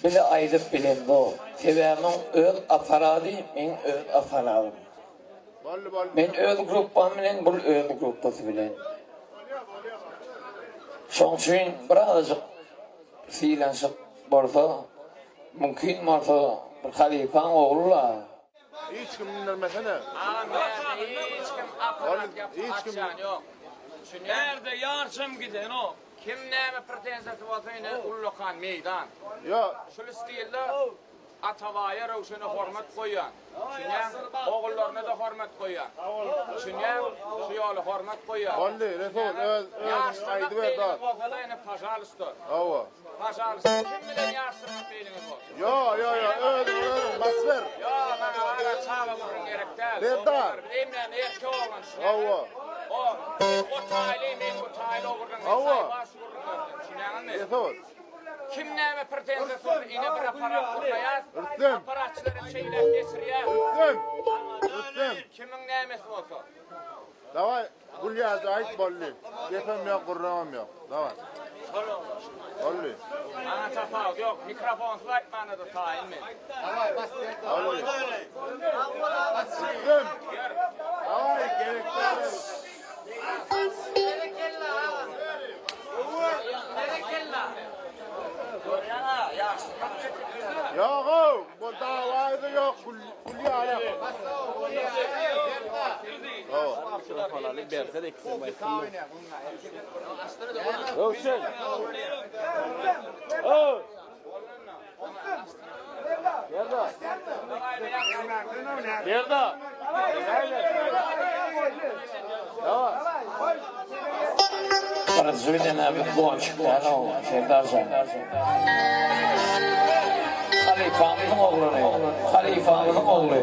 Bile aýdyp bilemzok. Sebäbi muň öz apparady, meň öz apparadym. Men öz gruppam bilen, bul öz gruppasy bilen. Şoň üçin birazajyk sylanşyk bolsa, mümkin bolsa bir halypaň ogly-la. Hiç kim indirmesene. Agam bärde hiç kim apparat ýapyp açýan ýok. Düşünýäňmi? Bärde ýarçam gidenok. Kim näme pretenziýasy bolsa ine ullakan meýdan. Ýok. Şul stilde Atabaýa Röwşene hormat goýýan. Düşünýäň? Ogullaryna-da hormat goýýan. Düşünýäň? Şu ýola hormat goýýan. Boldy Resul öz özüň aýdyber dos. Bolsa-da ine pažalysta. Hawa. Pažalysta kim bilen ýaşdyrmak meýliňiz bolsa. Ýo ýo ýo özüň özüň bas ber. Ýo maňa wara çaga gürrüň gerek däl. Serdar. Hemmämiz erkek oglan düşünýäňmi? Hawa. O o taýly men bu taýly o gürrüň. Hawa. Baş gürrüňlerden düşünýäňizmi? Resul. Kim näme pretenziýasy bolsa ine bir aparat gurnaýas. Rüstem. Aparatçylar hem şeýläk geçirýär. Rüstem. Rüstem. Kimiň nämesi bolsa. Daway Gülýazy aýt boldy. Gepem ýok gürrüňem ýok. Daway. Boldy. Maňa tapawut ýok. Mikrofonsyz aýtmana-da taýyn men. Boldy. Rüstem. Daway gerek däl. Ýog-ow, bu dawaýda ýok, gül ýaly. Röwşen. Ow. Serdar. Serdar. Birinji bilen abi gonçuk däl o Serdarjan. Halypamyzyň oglany. Halypamyzyň ogly.